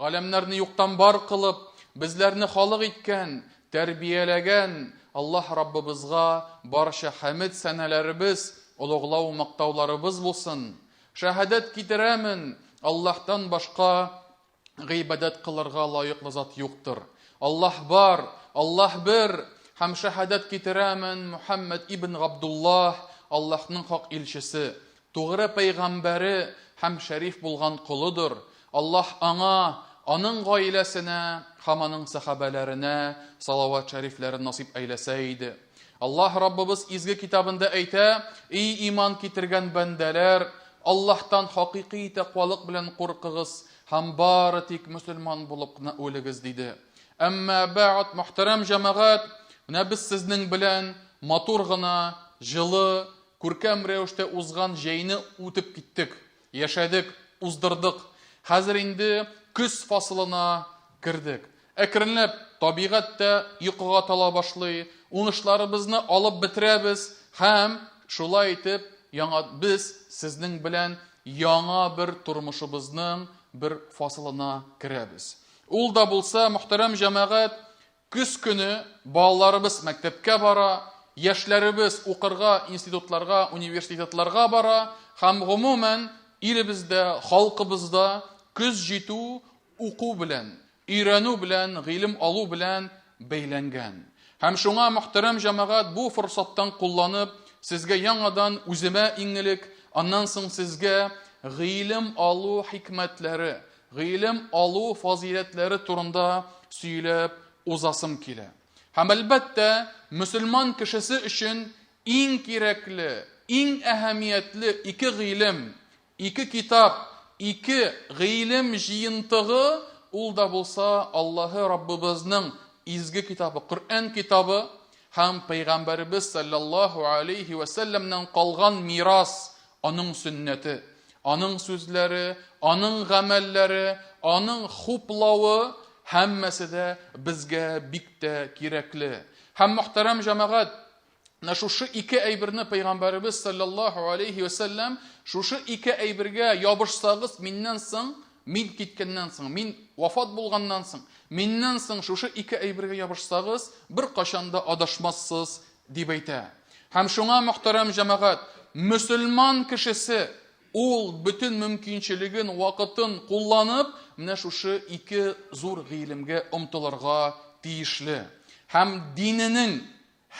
Галәмнәрне юктан бар кылып, безләрне халык иткән, тәрбияләгән Аллаһ Раббыбызга барча хәмед сәнәләребез, олуглау мактауларыбыз булсын. Шәһадәт китерәмен, Аллаһтан башка гыйбадәт кылырга лаеклы зат юктыр. Аллаһ бар, Аллаһ бер, һәм шәһадәт китерәмен, Мухәммәд ибн Габдуллаһ, Аллаһның хак илчесе, Тугры пәйгамбәре һәм шәриф булган колыдыр. Аллаһ аңа, аның гаиләсенә һәм аның сәхабәләренә салават шәрифләрен насыйп әйләсә иде. Аллаһ Раббыбыз изге китабында әйтә, Ий иман китергән бәндәләр, Аллаһтан хакыйкый тәкъвалык белән куркыгыз һәм бары тик мөселман булып кына үлегез, диде. Әмма бәгъд, мөхтәрәм җәмәгать, менә без сезнең белән матур гына, җылы, Күркәм рәвештә узган җәйне үтеп киттек, яшәдек, уздырдык. Хәзер инде көз фасылына кердек. Әкренләп табигать тә йокыга тала башлый, уңышларыбызны алып бетерәбез һәм шулай итеп яңа без сезнең белән яңа бер тормышыбызның бер фасылына керәбез. Ул да булса, мөхтәрәм җәмәгать, Көз көне балаларыбыз мәктәпкә бара, яшьләребез укырга институтларга, университетларга бара һәм гомумән илебездә, халкыбызда көз җитү уку белән, өйрәнү белән, гыйлем алу белән бәйләнгән. Һәм шуңа, мөхтәрәм җәмәгать, бу форсаттан кулланып, сезгә яңадан үземә иң элек, аннан соң сезгә гыйлем алу хикмәтләре, Гыйлем алу фазыйләтләре турында сөйләп узасым килә. Һәм әлбәттә, мөселман кешесе өчен иң кирәкле, иң әһәмиятле ике гыйлем, ике китап, ике гыйлем җыентыгы, ул да булса Аллаһы Раббыбызның изге китабы, Коръән китабы һәм Пәйгамбәребез саллаллаһу алейһи вә сәлләмнән калган мирас, Аның сөннәте, аның сүзләре, аның гамәлләре, аның хуплавы һәммәсе дә безгә бик тә кирәкле. Һәм мөхтәрәм җәмәгать, менә шушы ике әйберне пәйгамбәребез саллаллаһу алейхи вәсәлләм шушы ике әйбергә ябышсагыз, миннән соң, мин киткәннән соң, мин вафат булганнан соң, миннән соң шушы ике әйбергә ябышсагыз, беркайчан да адашмассыз, дип әйтә. Һәм шуңа, мөхтәрәм җәмәгать, мөселман кешесе ул бөтен мөмкинчелеген, вакытын кулланып, менә шушы ике зур гыйлемгә омтылырга тиешле. Һәм диненең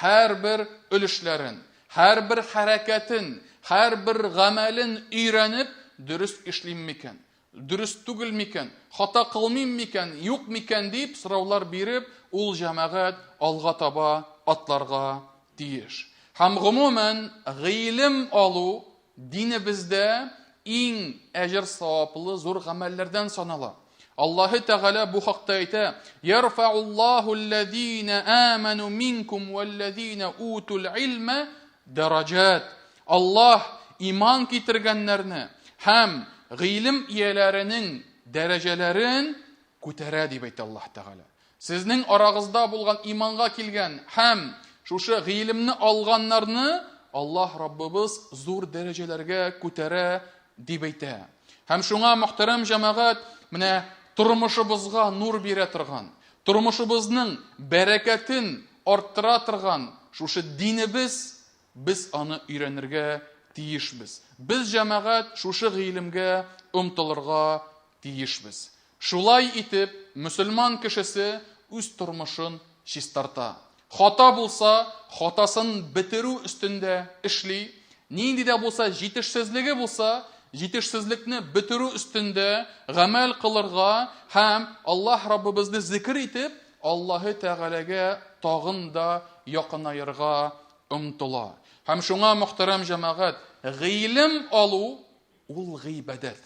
һәрбер өлешләрен, һәрбер хәрәкәтен, һәрбер гамәлен өйрәнеп, дөрес эшлим микән? Дөрес түгел микән, хата кылмыйм микән, юк микән дип сораулар биреп, ул җәмәгать алга таба атларга тиеш. Һәм гомумән, гыйлем алу динебездә иң әҗер-саваплы зур гамәлләрдән санала. Аллаһы Тәгалә бу хакта әйтә: "Ярфауллаһу аллазина аману минкум валлазина утул илма дәраҗат. Аллаһ иман китергәннәрне һәм гыйлем ияләренең дәрәҗәләрен күтәрә, дип әйтә Аллаһ Тәгалә. Сезнең арагызда булган иманга килгән һәм шушы гыйлемне алганнарны Аллаһ Раббыбыз зур дәрәҗәләргә күтәрә, дип әйтә. Һәм шуңа, мөхтәрәм җәмәгать, менә тормышыбызга нур бирә торган, тормышыбызның бәрәкәтен арттыра торган шушы динебез, без аны өйрәнергә тиешбез. Без, җәмәгать, шушы гыйлемгә омтылырга тиешбез. Шулай итеп, мөселман кешесе үз тормышын чистарта. Хата булса, хатасын бетерү өстендә эшли, нинди дә булса җитешсезлеге булса, җитешсезлекне бетерү өстендә гамәл кылырга һәм Аллаһ Раббыбызны зикер итеп, Аллаһы Тәгаләгә тагын да якынаерга омтыла. Һәм шуңа, мөхтәрәм җәмәгать, гыйлем алу ул гыйбадәт.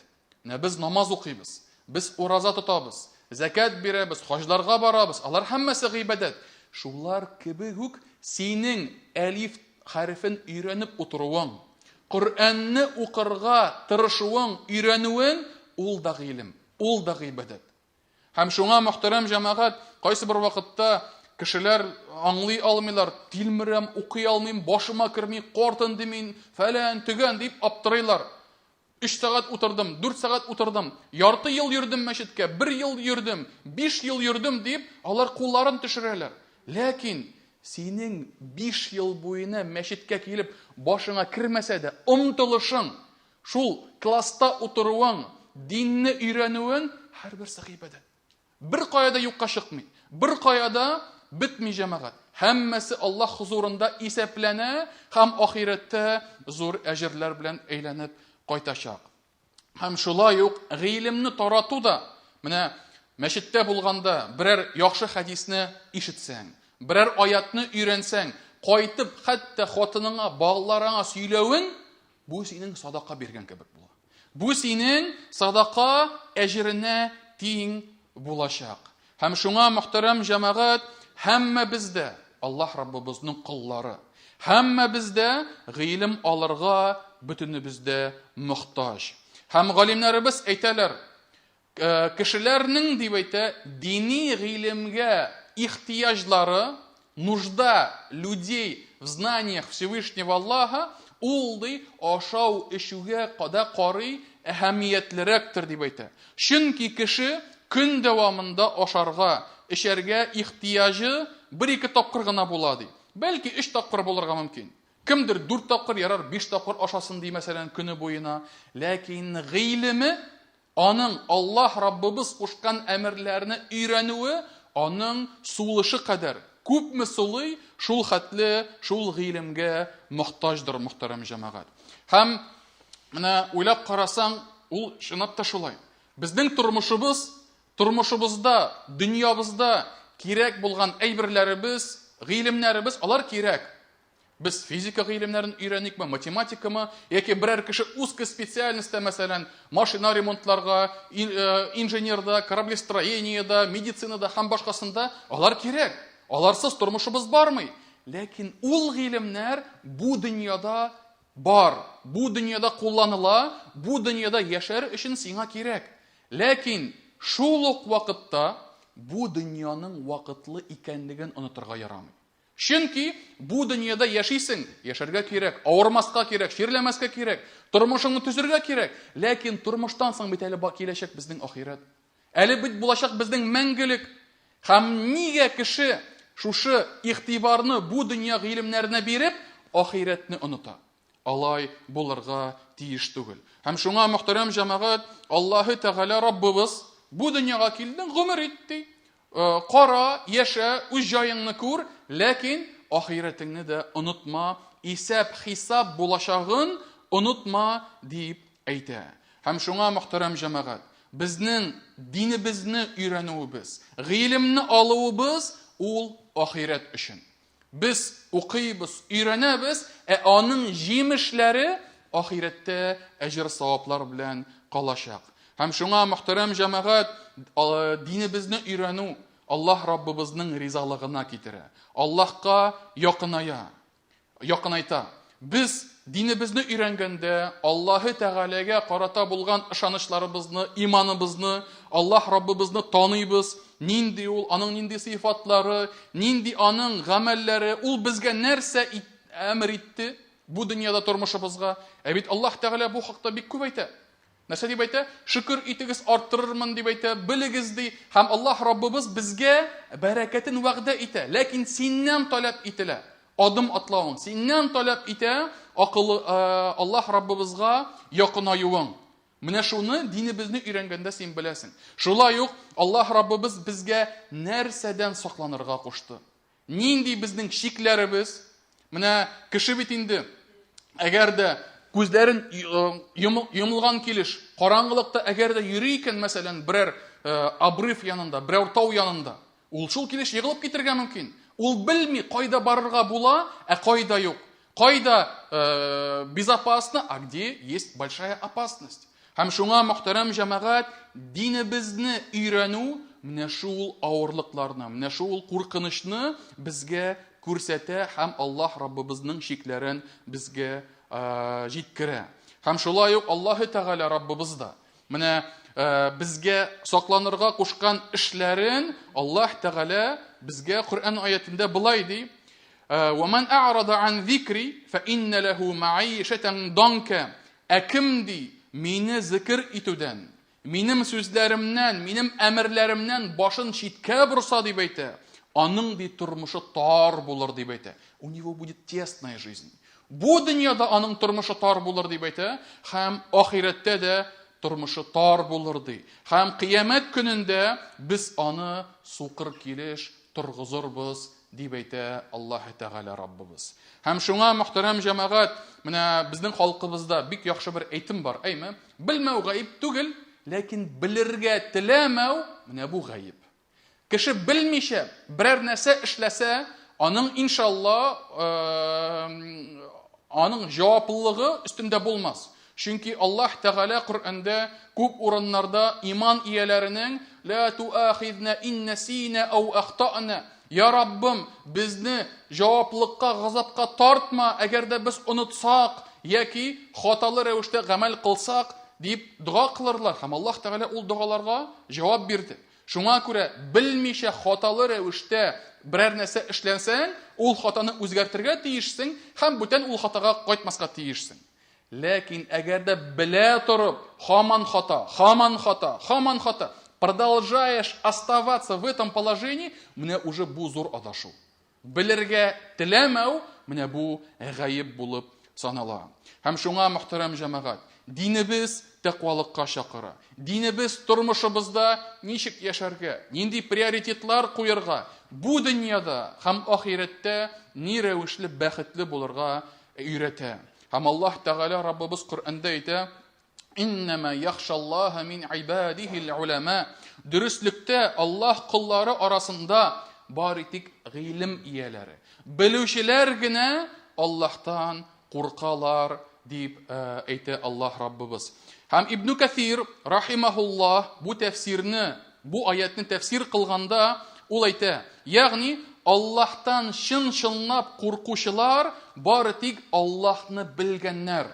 Менә без намаз укыйбыз, без ураза тотабыз, зәкят бирәбез, хаҗларга барабыз, алар һәммәсе гыйбадәт. Шулар кебек үк синең әлиф хәрефен өйрәнеп утыруың, Коръәнне укырга тырышуың, өйрәнүең, ул да гыйлем, ул да гыйбадәт. Һәм шуңа, мөхтәрәм җәмәгать, кайсы бер вакытта кешеләр аңлый алмыйлар, тилмерәм, укый алмыйм, башыма керми, картын димин, фәлән, төгән дип аптырыйлар. Өч сәгать утырдым, дүрт сәгать утырдым, ярты ел йөрдем мәчеткә, бер ел йөрдем, 5 ел йөрдем дип, алар кулларын төшерәләр. Ләкин синең 5 ел буена мәчеткә килеп башыңа кермәсә дә, омтылышың, шул класста утыруың, динне өйрәнүең һәрберсе гыйбадәт. Бер кая да юкка чыкмый. Бер кая да бетми җәмәгать. Һәммәсе Аллаһ хозурында исәпләнә һәм ахирәттә зур әҗерләр белән әйләнеп кайтачак. Һәм шулай ук гыйлемне тарату да, менә мәчеттә булганда берәр яхшы хәдисне ишетсәң, берәр аятны өйрәнсәң, кайтып хәтта хатыныңа, балаларыңа сөйләвең, бу синең садака биргән кебек була. Бу синең садака әҗеренә тиң булачак. Һәм шуңа, мөхтәрәм җәмәгать, һәммәбез дә Аллаһ Раббыбызның коллары. Һәммәбез дә гыйлем алырга бөтенебез дә мохтаҗ. Һәм галимнәребез әйтәләр, Кешеләрнең, дип әйтә, дини гыйлемгә ихтыяҗлары, нужда людей в знаниях Всевышнего Аллаха, ул, ди, ашау-эчүгә кадә карый әһәмиятлерәктер, дип әйтә. Чөнки кеше көн дәвамында ашарга, эчәргә ихтыяҗы бер-ике тапкыр гына була, ди. Бәлки, өч тапкыр булырга мөмкин. Кемдер дүрт тапкыр, ярар, биш тапкыр ашасын, ди, мәсәлән, көне буена. Ләкин гыйлеме Аның Аллаһ Раббыбыз кушкан әмерләрне өйрәнүе аның сулышы кадәр, күпме сулый, шул хәтле шул гыйлемгә мохтаҗдыр, мөхтәрәм җәмәгать. Һәм менә уйлап карасаң, ул чынлап та шулай. Безнең тормышыбыз, тормышыбызда, дөньябызда кирәк булган әйберләребез, гыйлемнәребез, алар кирәк. Без физика гыйлемнәрен өйрәникме, математикамы, яки берәр кеше узкая специальностьта, мәсәлән, машина ремонтларга, инженерда, кораблестроениедә, медицинада һәм башкасында, алар кирәк. Аларсыз тормышыбыз бармый. Ләкин ул гыйлемнәр бу дөньяда бар, бу дөньяда кулланыла, бу дөньяда яшәр өчен сиңа кирәк. Ләкин шул ук вакытта бу дөньяның вакытлы икәнлеген онытырга ярамый. Чөнки бу дөньяда яшисең, яшәргә кирәк, авырмаска кирәк, чирләмәскә кирәк, тормышыңны төзергә кирәк. Ләкин тормыштан соң бит әле киләчәк безнең ахирәт. Әле бит булачак безнең мәңгелек. Һәм нигә кеше шушы игътибарны бу дөнья гыйлемнәренә биреп, ахирәтне оныта? Алай булырга тиеш түгел. Һәм шуңа, мөхтәрәм җәмәгать, Аллаһы Тәгалә Раббыбыз, бу дөньяга килдең, гомер ит, ди. Кара, яшә, үз җаеңны күр, ләкин ахирәтеңне дә онытма, исәп-хисап булачагын онытма, дип әйтә. Һәм шуңа, мөхтәрәм җәмәгать, безнең динебезне өйрәнүебез, гыйлемне алуыбыз ул ахирәт өчен. Без укыйбыз, өйрәнәбез, ә аның җимешләре ахирәттә әҗер-саваплар белән калачак. Һәм шуңа, мөхтәрәм җәмәгать, динебезне өйрәнү Аллаһ Раббыбызның ризалыгына китерә, Аллаһка якыная, якынайта. Без динебезне өйрәнгәндә Аллаһы Тәгаләгә карата булган ышанычларыбызны, иманыбызны, Аллаһ Раббыбызны таныйбыз, нинди ул, аның нинди сыйфатлары, нинди аның гамәлләре, ул безгә нәрсә әмер итте бу дөньяда тормышыбызга. Ә бит Аллаһ Тәгалә бу хакта бик күп әйтә. Нәрсә дип әйтә? Шөкер итегез, арттырырмын дип әйтә, белегез ди. Һәм Аллаһ Раббыбыз безгә бәрәкәтен вәгъдә итә. Ләкин синнән таләп ителә. Адым атлавың. Синнән таләп итә акылы Аллаһ Раббыбызга якынаюың. Менә шуны динебезне өйрәнгәндә син беләсең. Шулай ук Аллаһ Раббыбыз безгә нәрсәдән сакланырга кушты? Нинди безнең чикләребез? Менә кеше бит инде, әгәр дә күзләрен йомылган килеш, караңгылыкта әгәр дә йөри икән, мәсәлән, берәр обрыв янында, берәр тау янында, ул шул килеш егылып китергә мөмкин. Ул белми, кайда барырга була, ә кайда юк. Кайда безопасно, а где есть большая опасность. Һәм шуңа, мөхтәрәм җәмәгать, динебезне өйрәнү менә шул авырлыкларны, менә шул куркынычны безгә күрсәтә һәм Аллаһ Раббыбызның чикләрен безгә җиткерә. Һәм шулай ук Аллаһы Тәгалә Раббыбыз да менә безгә сакланырга кушкан эшләрен Аллаһ Тәгалә безгә Коръән аятендә болай ди: "Ва ман а'рада ан зикри фа инна лаху ма'ишатан данка". Ә кем, ди, мине зикер итүдән, минем сүзләремнән, минем әмерләремнән башын читкә борса, дип әйтә, аның ди тормышы тар булыр, дип әйтә. У него будет тесная жизнь. Бу дөньяда аның тормышы тар булыр, дип әйтә, һәм ахирәттә дә тормышы тар булыр, ди. Һәм кыямәт көнендә без аны сукыр килеш торгызырбыз, дип әйтә Аллаһ Тәгалә Раббыбыз. Һәм шуңа, мөхтәрәм җәмәгать, менә безнең халкыбызда бик яхшы бер әйтем бар, әйме? Белмәү гаеп түгел, ләкин белергә теләмәү менә бу гаеп. Кеше белмичә берәр нәрсә эшләсә, аның иншалла аның җаваплылыгы өстендә булмас. Чөнки Аллаһ Тәгалә Коръәндә күп урыннарда иман ияләренең Ла туахизна ин насина ау ахтана Я Раббым, безне җаваплылыкка, газапка тартма, әгәр дә без онытсак яки хаталы рәвештә гамәл кылсак, дип дога кылырлар. Һәм Аллаһ Тәгалә ул догаларга җавап бирде. Шуңа күрә белмичә хаталы рәвештә берәр нәрсә эшләнсәң, ул хатаны үзгәртергә тиешсең һәм бүтән ул хатага кайтмаска тиешсең. Ләкин әгәр дә белә торып, һаман хата, һаман хата, һаман хата, продолжаешь оставаться в этом положении, менә уже бу зур адашу. Белергә теләмәү, менә бу гаеп булып санала. Һәм шуңа, мөхтәрәм җәмәгать, динебез тәкъвалыкка чакыра. Динебез тормышыбызда ничек яшәргә, нинди приоритетлар куярга, бу дөньяда һәм ахирәттә ни рәвешле бәхетле булырга өйрәтә. Һәм Аллаһ Тәгалә Раббыбыз Коръәндә әйтә, Иннәмә яхшаллаһа мин ибадихил улама. Дөреслектә Аллаһ коллары арасында бары тик гыйлем ияләре, белүчеләр генә Аллаһтан куркалар, дип әйтә Аллаһ Раббыбыз. Һәм Ибн Кәсир рахимахуллаһ бу тәфсирне, бу аятны тәфсир кылганда ул әйтә, ягъни Аллаһтан чын-чынлап куркучылар бары тик Аллаһны белгәннәр,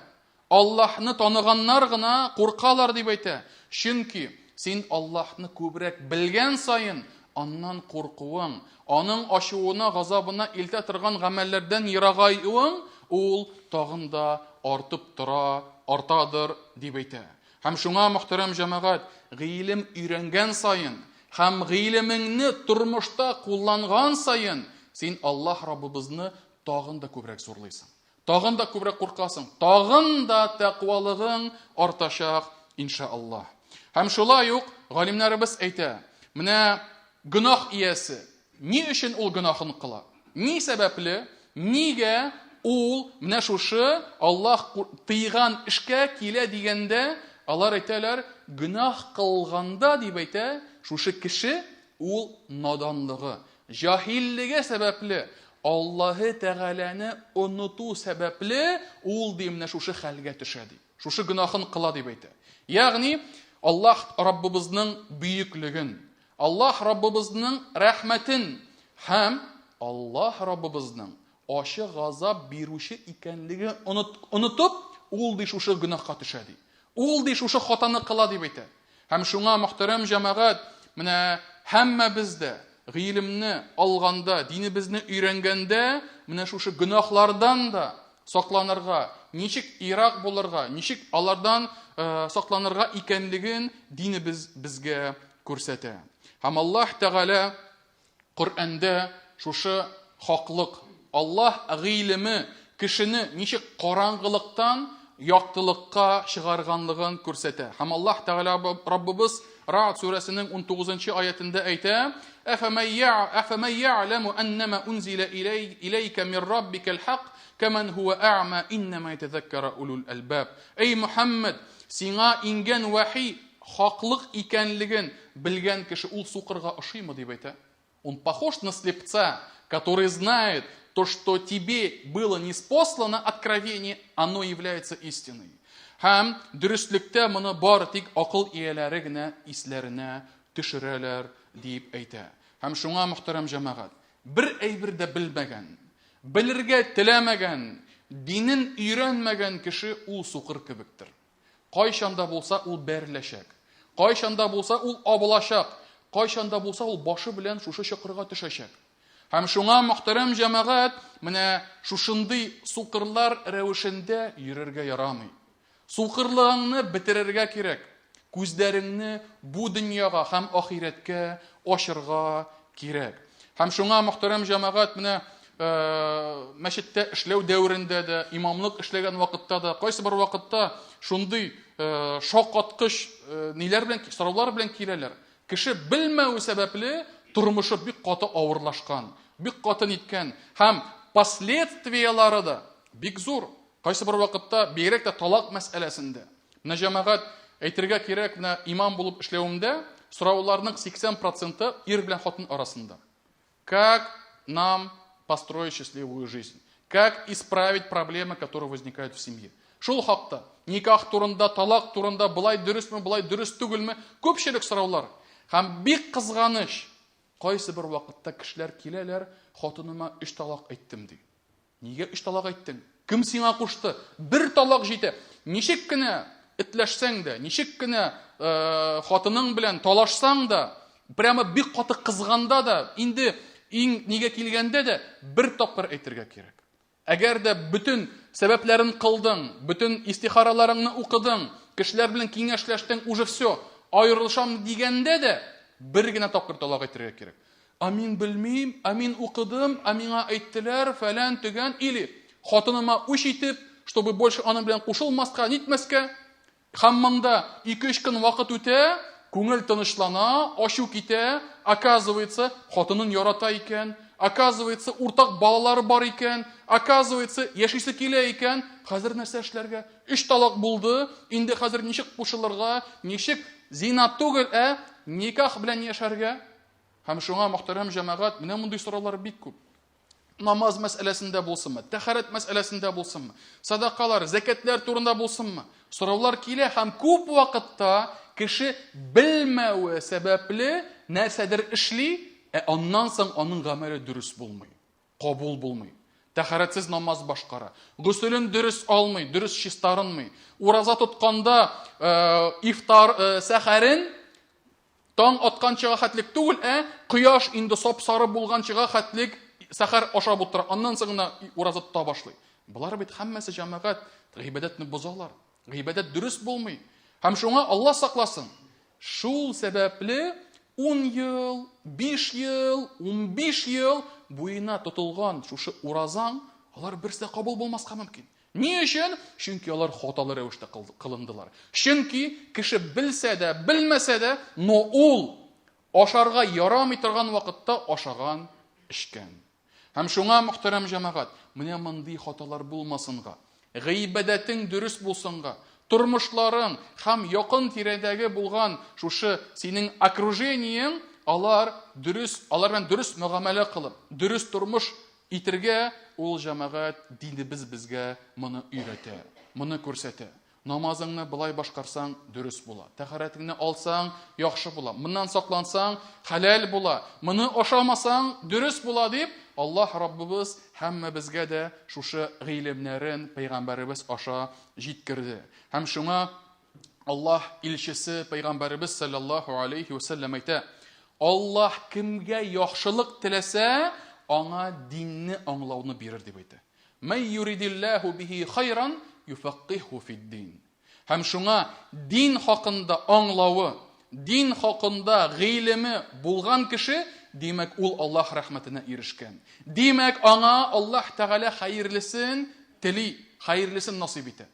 Аллаһны таныганнар гына куркалар дип әйтә. Чөнки син Аллаһны күбрәк белгән саен, аннан куркуың, аның ачуына, газабына илтә торган гамәлләрдән ерагаюың, ул тагын да артып тора, артадыр дип әйтә. Һәм шуңа, мөхтәрәм җәмәгать, гыйлем өйрәнгән саен һәм гыйлемеңне тормышта кулланган саен, син Аллаһ Раббыбызны тагын да күбрәк зурлыйсың. Тагын да күбрәк куркасың, тагын да тәкъвалыгың артачак, иншааллаһ. Һәм шулай ук галимнәребез әйтә, менә гөнаһ иясе ни өчен ул гөнаһын кыла? Ни сәбәпле, нигә ул менә шушы Аллаһ тыйган эшкә килә дигәндә, алар әйтәләр, гөнаһ кылганда дип әйтә, шушы кеше ул наданлыгы, Җаһиллеге сәбәпле, Аллаһы Тәгаләне оныту сәбәпле, ул, ди, менә шушы хәлгә төшә, ди. Шушы гөнаһын кыла, дип әйтә. Ягъни, Аллаһ Раббыбызның бөеклеген, Аллаһ Раббыбызның рәхмәтен һәм Аллаһ Раббыбызның ачы газап бирүче икәнлеген онытып, ул, ди, шушы гөнаһка төшә, ди. Ул, ди, шушы хатаны кыла, дип әйтә. Һәм шуңа, мөхтәрәм җәмәгать, менә һәммәбез дә гыйлемне алганда, динебезне өйрәнгәндә, менә шушы гөнаһлардан да сакланырга, ничек ерак булырга, ничек алардан э, сакланырга икәнлеген динебез безгә күрсәтә. Һәм Аллаһ Тәгалә Коръәндә шушы хаклык, Аллаһ гыйлеме кешене ничек караңгылыктан яктылыкка чыгарганлыгын күрсәтә. Һәм Аллаһ Тәгалә Раббыбыз Рa'д сүрәсенең 19 аятендә әйтә: "Әфәмән я'ләму аннама унзила иләйкә мин раббикал хак, кәмән һуа ә'ма иннама ятазаккара улул әлбаб". Эй Мухаммад, сиңа иңгән вахи хаклык икәнлеген белгән кеше ул сукырга ошыймы дип әйтә. Он похож на слепца, который знает то, что тебе было ниспослано откровение, оно является истиной. Һәм дөреслектә моны бары тик акыл ияләре генә исләренә төшерәләр дип әйтә. Һәм шуңа, мөхтәрәм җәмәгать, бер әйбер дә белмәгән, белергә теләмәгән, динен өйрәнмәгән кеше ул сукыр кебектер. Кайчан да булса ул бәреләчәк. Кайчан да булса ул абылачак. Кайчан да булса ул башы белән шушы чокырга төшәчәк. Һәм шуңа, мөхтәрәм җәмәгать, менә шушындый сукырлар рәвешендә йөрергә ярамый. Сукырлыгыңны бетерергә кирәк. Күзләреңне бу дөньяга һәм ахирәткә ачырга кирәк. Һәм шуңа, мөхтәрәм җәмәгать, менә мәчеттә эшләү дәверендә дә, имамлык эшләгән вакытта да, кайсы бер вакытта шундый шаккаткыч ниләр белән, сораулар белән киләләр. Кеше белмәве сәбәпле тормышы бик каты авырлашкан, бик каты ниткән һәм последствияләре дә бик зур. Кайсы бер вакытта, бигрәк тә талак мәсьәләсендә. Менә җәмәгать, әйтергә кирәк, менә имам булып эшләвемдә сорауларның 80 проценты ир белән хатын арасында. Как нам построить счастливую жизнь? Как исправить проблемы, которые возникают в семье? Шул хакта, никах турында, талак турында, болай дөресме, болай дөрес түгелме, күпчелек сораулар. Һәм бик кызганыч, кайсы бер вакытта кешеләр киләләр, хатыныма өч талак әйттем ди. Нигә өч талак әйттең? Кем сиңа кушты? Бер талак җитә. Ничек кенә этләшсәң дә, ничек кенә э, хатының белән талашсаң да, прямо бик каты кызганда да, инде иң нигә килгәндә дә бер тапкыр әйтергә кирәк. Әгәр дә бөтен сәбәпләрен кылдың, бөтен истихараларыңны укыдың, кешеләр белән киңәшләштең, уже все, аерылышам дигәндә дә бер генә тапкыр талак әйтергә кирәк. А мин белмим, а мин укыдым, а миңа әйттеләр, фәлән, төгән, или хатыныма үч итеп, чтобы больше аның белән кушылмаска, нитмәскә. Һәм монда ике-өч көн вакыт үтә, күңел тынычлана, ачу китә, оказывается, хатынын ярата икән, оказывается, уртак балалары бар икән, оказывается, яшисе килә икән, хәзер нәрсә эшләргә? Өч талак булды, инде хәзер ничек кушылырга, ничек зина түгел, ә никах белән яшәргә? Һәм шуңа, мөхтәрәм җәмәгать, менә мондый сораулар бик күп. Намаз мәсьәләсендә булсынмы, тәһарәт мәсьәләсендә булсынмы, садакалар, зәкәтләр турында булсынмы, сораулар килә һәм күп вакытта кеше белмәве сәбәпле нәрсәдер эшли, ә аннан соң аның гамәле дөрес булмый, кабул булмый. Тәһарәтсез намаз башкара, гөселен дөрес алмый, дөрес чистарынмый. Ураза тотканда э, ифтар э, сәхәрен Таң атканчыга хәтлек түгел, ә кояш инде сап-сары булганчыга хәтлек сәхәр ашап утыра. Аннан соң гына ураза тота башлый. Болар бит һәммәсе җәмәгать гыйбадәтне бозалар. Гыйбадәт дөрес булмый. Һәм шуңа Алла сакласын. Шул сәбәпле 10 ел, 5 ел, 15 ел буена тотылган шушы уразаң, алар берсе дә кабул булмаска мөмкин. Ни өчен? Чөнки алар хаталы рәвештә кылындылар. Чөнки кеше белсә дә, белмәсә дә, но ул ашарга ярамый торган вакытта ашаган, эчкән. Һәм шуңа, мөхтәрәм җәмәгать, менә мондый хаталар булмасынга, гыйбадәтең дөрес булсынга, тормышларың һәм якын тирәдәге булган шушы синең окружениең, алар дөрес, алар белән дөрес мөгамәлә кылып, дөрес тормыш Итергә, ул җәмәгать, динебез безгә моны өйрәтә, моны күрсәтә. Намазыңны болай башкарсаң, дөрес була. Тәһарәтеңне алсаң, яхшы була. Моннан саклансаң, хәләл була. Моны ашамасаң, дөрес була дип, Аллаһ Раббыбыз һәммәбезгә дә шушы гыйлемнәрен пәйгамбәребез аша җиткерде. Һәм шуңа Аллаһ илчесе пәйгамбәребез саллаллаһу алейхи вәсәлләм әйтә, Аллаһ кемгә яхшылык теләсә, аңа динне аңлауны бирер дип әйтә. Мәй юридиллаһу бихи хайран юфаккиху фиддин. Һәм шуңа дин хакында аңлавы, дин хакында гыйлеме булган кеше, димәк, ул Аллаһ рәхмәтенә ирешкән. Димәк, аңа Аллаһ Тәгалә хәерлесен тели, хәерлесен насыйп итә.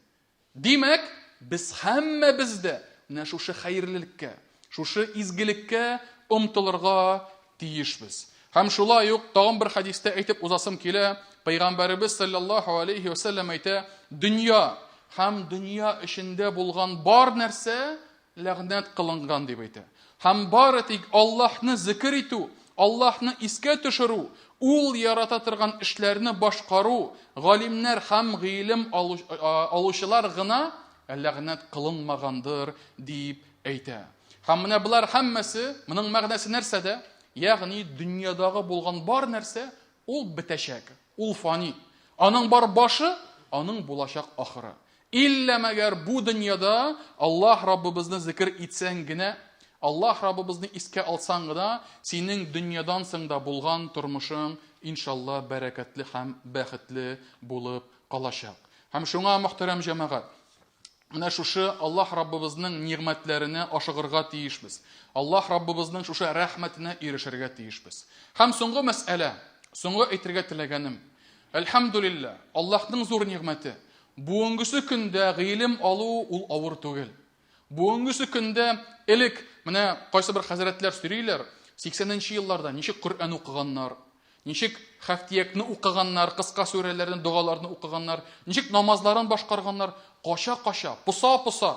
Димәк, без һәммәбез дә менә шушы хәерлелеккә, шушы изгелеккә омтылырга тиешбез. Һәм шулай ук тагын бер хәдистә әйтеп узасым килә, Пәйгамбәребез саллаллаһу алейхи ва сәлләм әйтә, дөнья һәм дөнья эчендә булган бар нәрсә ләгънәт кылынган дип әйтә. Һәм бары тик Аллаһны зикер итү, Аллаһны искә төшерү, ул ярата торган эшләрне башкару, галимнәр һәм гыйлем алучылар гына ләгънәт кылынмагандыр дип әйтә. Һәм менә болар һәммәсе, моның мәгънәсе нәрсәдә? Ягъни дөньядагы булган бар нәрсә ул бетәчәк, ул фани. Аның бар башы, аның булачак ахыры. Иллә мәгәр бу дөньяда Аллаһ Раббыбызны зикер итсәң генә, Аллаһ Раббыбызны искә алсаң гына, синең дөньядан соң да булган тормышың, иншалла, бәрәкәтле һәм бәхетле булып калачак. Һәм шуңа, мөхтәрәм җәмәгать, менә шушы Аллаһ Раббыбызның нигъмәтләренә ашыгырга тиешбез. Аллаһ Раббыбызның шушы рәхмәтенә ирешергә тиешбез. Һәм соңгы мәсьәлә, соңгы әйтергә теләгәнем. Әлхәмдүлилләһ, Аллаһның зур нигъмәте. Бүгенгесе көндә гыйлем алу ул авыр түгел. Бүгенгесе көндә элек менә кайсы бер хәзрәтләр сөйлиләр, 80 нче елларда ничек Коръән укыганнар, Ничек хәфтиякне укыганнар, кыска сүрәләрне, догаларны укыганнар, ничек намазларын башкарганнар, кача-кача, поса-поса.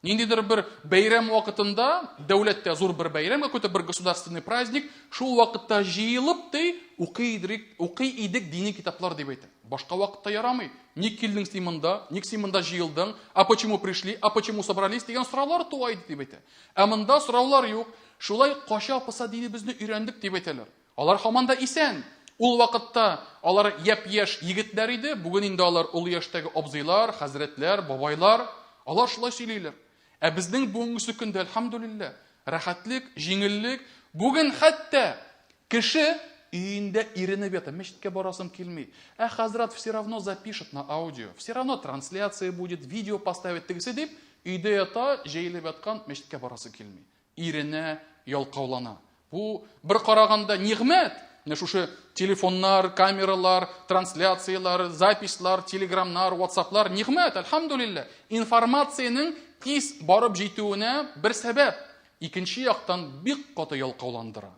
Ниндидер бер бәйрәм вакытында, дәүләттә зур бер бәйрәм, какой-то бер государственный праздник, шул вакытта җыелып ди, укый идек, укый идек дини китаплар дип әйтә. Башка вакытта ярамый. Ник килдең син монда? Ник син монда җыелдың? А почему пришли? А почему собрались? дигән сораулар туа иде дип әйтә. Ә монда сораулар юк. Шулай кача-поса динебезне өйрәндек дип әйтәләр. Алар һаман да исән. Ул вакытта алар япь-яшь егетләр иде, бүген инде алар олы яшьтәге абзыйлар, хәзрәтләр, бабайлар. Алар шулай сөйлиләр. Ә безнең бүгенгесе көндә, әлхәмдүлилләһ, рәхәтлек, җиңеллек. Бүген хәтта кеше өендә иренеп ята, мәчеткә барасым килми. Ә хәзрәт все равно запишет на аудио, все равно трансляция будет, видео поставит тегесе дип, өйдә ята, җәелеп яткан, мәчеткә барасы килми. Иренә, ялкаулана. Бу, бер караганда, нигъмәт. Менә шушы телефоннар, камералар, трансляцияләр, записьлар, телеграмнар, ватсаплар, нигъмәт, әлхәмдүлилләһ. Информациянең тиз барып җитүенә бер сәбәп. Икенче яктан бик каты ялкауландыра.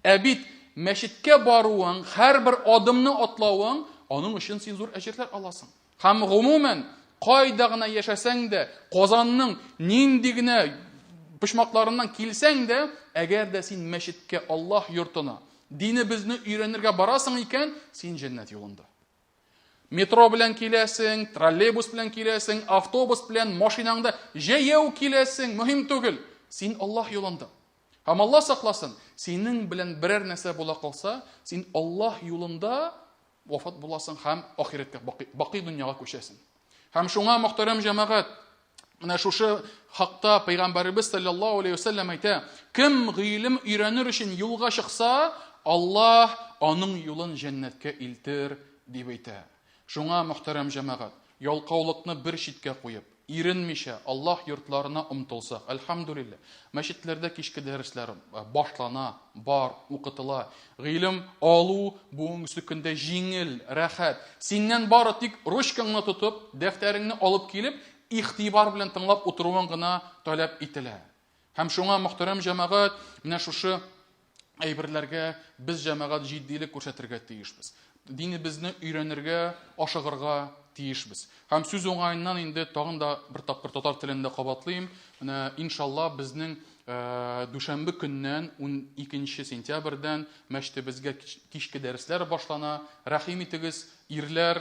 Ә бит мәчеткә баруың, һәрбер адымны атлавың, аның өчен син зур әҗерләр аласың. Һәм гомумән, кайда гына яшәсәң дә, Казанның нинди генә почмакларыннан килсәң дә, әгәр дә син мәчеткә, Аллаһ йортына, динебезне өйрәнергә барасың икән, син җәннәт юлында. Метро белән киләсең, троллейбус белән киләсең, автобус белән, машинаңда җәяү киләсең, мөһим түгел. Син Аллаһ юлында. Һәм Аллаһ сакласын, синең белән берәр нәрсә була калса, син Аллаһ юлында вафат буласың һәм ахирәткә, бакый, бакый дөньяга күчәсең. Һәм шуңа, мөхтәрәм җәмәгать, менә шушы хакта пәйгамбәребез саллаллаһу алейхи вәсәлләм әйтә, кем гыйлем өйрәнер өчен юлга чыкса, Аллаһ аның юлын җәннәткә илтер, дип әйтә. Шуңа, мөхтәрәм җәмәгать, ялкаулыкны бер читкә куеп, иренмичә Аллаһ йортларына омтылсак, әлхәмдүлилләһ, мәчетләрдә кичке дәресләр башлана, бар, укытыла. Гыйлем алу бүгенгесе көндә җиңел, рәхәт. Синнән бары тик ручкаңны тотып, дәфтәреңне алып килеп, игътибар белән тыңлап утыруың гына таләп ителә. Һәм шуңа, мөхтәрәм җәмәгать, менә шушы әйберләргә без җәмәгать җитдилек күрсәтергә тиешбез. Динебезне өйрәнергә, ашыгырга тиешбез. Һәм сүз уңаеннан инде тагын да бер тапкыр татар телендә кабатлыйм. Менә иншалла безнең э, дүшәмбе көннән 12 сентябрьдән мәчетебезгә кичке дәресләр башлана. Рәхим итегез, Ирләр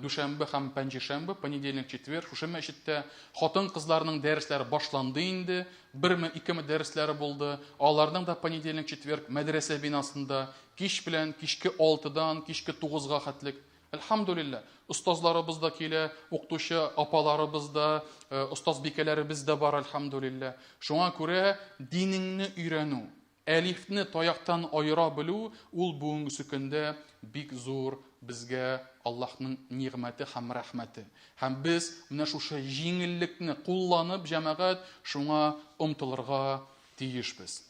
дүшәмбе һәм пәнҗешәмбе, понедельник, четверг, шушы мәчеттә. Хатын-кызларның дәресләре башланды инде. Берме, икеме дәресләре булды. Аларның да понедельник, четверг мәдрәсә бинасында кич белән кичке алтыдан кичке тугызга хәтлек. Әлхәмдүлилләһ, остазларыбыз да килә, укытучы апаларыбыз да, остазбикәләребез дә бар, әлхәмдүлилләһ. Шуңа күрә динеңне өйрәнү, Әлифне таяктан аера белү, ул бүгенгесе көндә бик зур безгә Аллаһның нигъмәте һәм рәхмәте. Һәм без менә шушы җиңеллекне кулланып, җәмәгать, шуңа омтылырга тиешбез.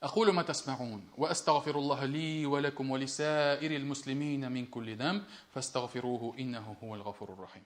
أقول ما تسمعون وأستغفر الله لي ولكم ولسائر المسلمين من كل ذنب فاستغفروه إنه هو الغفور الرحيم.